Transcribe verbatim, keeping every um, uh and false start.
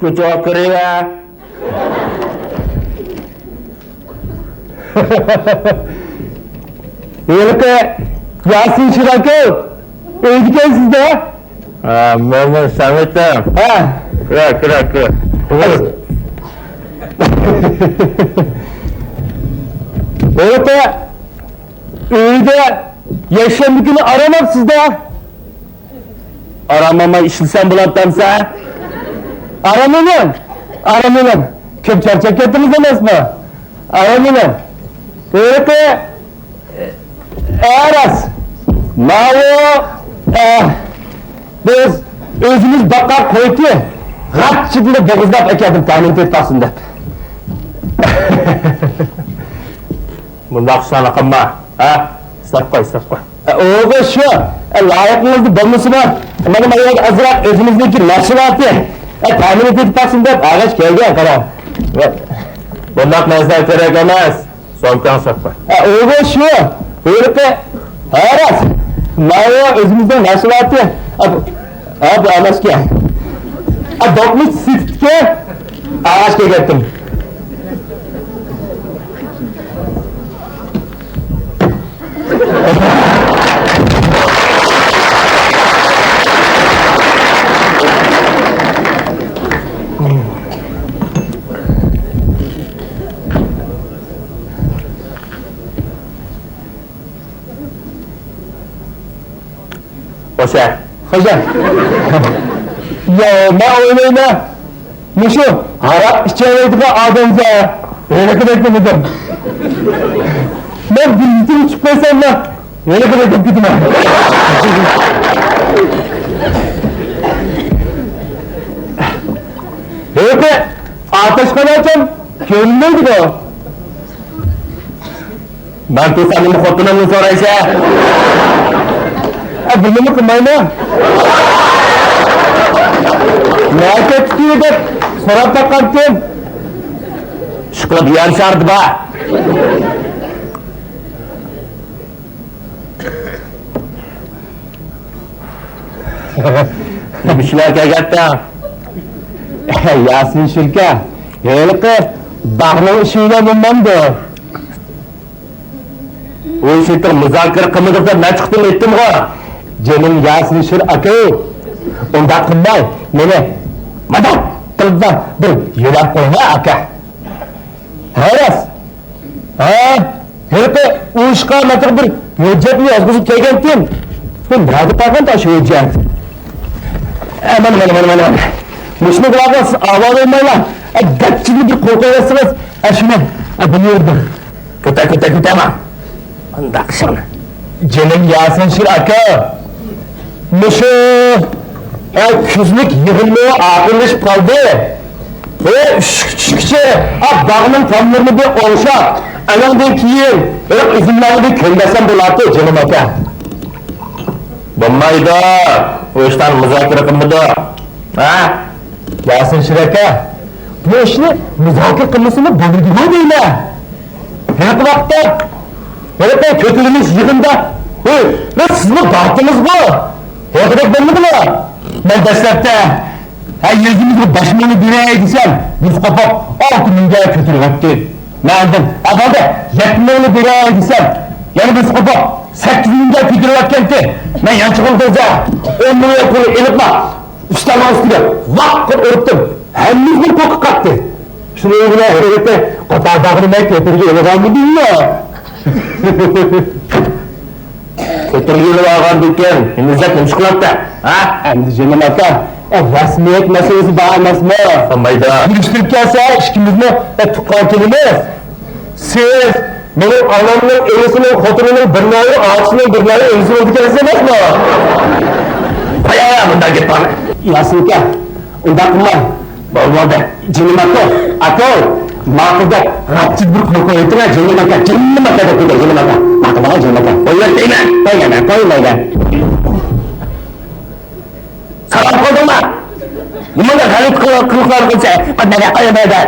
كوچىغا كىرىۋە. ھېلىقى ياسىن شىراكوۋ ئۆيدىكەنسىز-دە؟ ھە، مەن، مەن سەمەتەم. ھە. كىرە، كىرە، كىرە. ھېلىقى ئۆيدە يەكشەنبە كۈنى ئارام ئاپسىز-دە؟ ئارام ئالماي ئىشلىسەم بولاتتىمسە؟ ئارام ئېلىڭ، ئارام ئېلىڭ. كۆپ چارچاپ كەتتىڭىز ئەمەسمۇ؟ ئارام ئېلىڭ. ھېلىقى، ئە، راست. ماۋۇ، ئە، بىز ئۆزىمىز باققان قوينى غاچچىدىلا بوغۇزلاپ ئەكەلدىم، تەمىن تېتىپ باقسۇن دەپ. بۇنداق ئىشلارنى قىلما، ھە؟ ساپ قوي، ساپ قوي. ئە، ئۇغۇ شۇ. ئە، لايىقىڭىزدا بولمىسىمۇ، مانا، مانا يەردە ئازراق ئۆزىمىزنىڭكى مەھسۇلاتى. ئە، تەمىنى تېتىپ باقسۇن دەپ ئاغاچ كەلگەن، قاراڭ. بۇنداق نەرسىلەر كېرەك ئەمەس. سومكاڭ ساپ قوي. ئە، ئۇغۇ شۇ. ھېلىقى، ھە، راست. ماۋۇ ئۆزىمىزنىڭ مەھسۇلاتى. ئە، بۇ، ئە، بۇ ئەمەسكەن. ئە، دوقمۇش سېتىپتىكەن. ئاغاچ كەلگەنتىم. خوشە. خوشە. يا، مەن ئويلايمەن، مۇشۇ ھاراق ئىچەلەيدىغان ئادەمگە ھېلىقىدەك بولىدۇ. مەن بىر يۇتۇم ئىچىپ قويساملا، ھېلىقىدەك بولۇپ كېتىمەن. ھېلىقى ئاتەشخانىچام كۆرۈنمەيدىغۇ. مەن تۇرسام نېمە خوتۇنۇمنى سورايسەن؟ ئە، بىرنېمە قىلمايمەن. نەگە كەتتى دەپ سوراپ باققانتىم. ئىشقىلىپ يەر شارىدا بار. نېمە ئىشلار كەلگەنتىڭ؟ ياسىن شىركە، ھېلىقى باغنىڭ ئىشى بىلەن بولمامدۇ؟ ئۇ ئىشنى مۇزاكىرە قىلمىدۇق دەپ نەچچە قېتىم ئېيتتىمغۇ؟ جېنىم ياسىن شىر ئاكا، ئۇنداق قىلماي، مېنى مانداق قىلىپلا بىر يۆلەپ قويۇڭا ئاكا. ھە، راست. ھە، ھېلىقى ئۇ ئىشقا مەن بىر ھۆججەتنى يازغۇزۇپ كەلگەنتىم. بۇ نەدە قالغاندا شۇ ھۆججەت؟ ئە، مانا، مانا، مانا، مانا. مۇشۇنى بۇلارغا سىز ئاۋارە بولمايلا، ئە، گەپچىلىك بىر قول قويۇۋەتسىڭىز، ئە، شۇنى، ئە، بۇنى يۈردۈم. كۆتە، كۆتە، كۆتەمە. ئۇنداق ئىشىڭنى. جېنىم ياسىن شىر ئاكا، مۇشۇ، ئە، كۈزلۈك يىغىنمۇ ئاخىرلىشىپ قالدى. ھە، ئۈششۈك چۈشكۈچە، ئا، باغنىڭ تاملىرىنى بىر ئوڭشاپ، ئانىڭدىن كېيىن، ھە، ئۈزۈملەرنى بىر كۆمبەسەم بولاتتى، جېنىم ئاكا. بولمايدۇ، ئۇ ئىشلارنى مۇزاكىرە قىلمىدۇق. ھە؟ ياسىن شىر ئاكا، بۇ ئىشنى مۇزاكىرە قىلمىسىمۇ بولىدىغۇ دەيمەن. ھېلىقى ۋاقىتتا، ھېلىقى كۆتۈرۈلۈش يىغىنىدا، ھەي، بىز سىزنى بارتىمىزغۇ. ھېلىقىدەك بولمىدىمۇ؟ مەن دەسلەپتە، ھە، يۈزىمىزگە بەش مىڭنى بېرەي دېسەم، يۈز قوپۇپ، ئالتە مىڭگە كۆتۈرۈۋەتتى. مەن ئاندىن، ئەۋەلدە يەتتە مىڭنى بېرەي دېسەم، يەنە يۈز قوپۇپ، سەككىز مىڭگە كۆتۈرۈۋەتكەنتى. مەن يانچۇقۇمدىن ئون مىڭ پۇلنى ئېلىپلا، ئۈستەلنىڭ ئۈستىگە لاققىدە ئۇرۇپتىم. ھەممىمىزنىڭ پۇلى قاپتى. شۇنىڭ بىلەن ھېلىقى قاتارداغنى مەن كۆتۈرگە ئېلىۋالمىدىممۇ؟ كۆتۈرگە ئېلىۋالغاندىكىن، نېمە ئىزدەپ نېمە ئىش قىلاتتى؟ ھە؟ ئەمدى جېنىم ئاكا، ئە، رەسمىيەت مەسىلىسى بار ئەمەسمۇ؟ قالمايدۇ. سۈرۈشتۈرۈپ كەلسە، ئىككىمىزمۇ، ئە، تۇغقان كېلىمىز. سىز مېنىڭ ئانامنىڭ ئىنىسىنىڭ خوتۇنىنىڭ بىر ناھىيە ئاچىسىنىڭ بىر ناھىيە ئىنىسى بولىدىكەنسىز ئەمەسمۇ؟ قوياۋەر بۇنداق گەپلەرنى. ياسىن ئاكا، ئۇنداق قىلماڭ. بولدى، بولدى. جېنىم ئاكا، ئاكا، ماقۇل دەپ، غاپچىل بىر قول قويۇۋېتىڭ، جېنىم ئاكا، جېنىم ئاكا دەپ كېتىڭ، جېنىم ئاكا. ماقۇل بولغان جېنىم ئاكا. قويۇۋەتمەيمەن. قويمايمەن، قويمايمەن. سالام قىلدىڭما؟ نېمانداق غەلىتە قىل-، قىلىقلارنى قىلسا، قويمايمەن، قويمايمەن.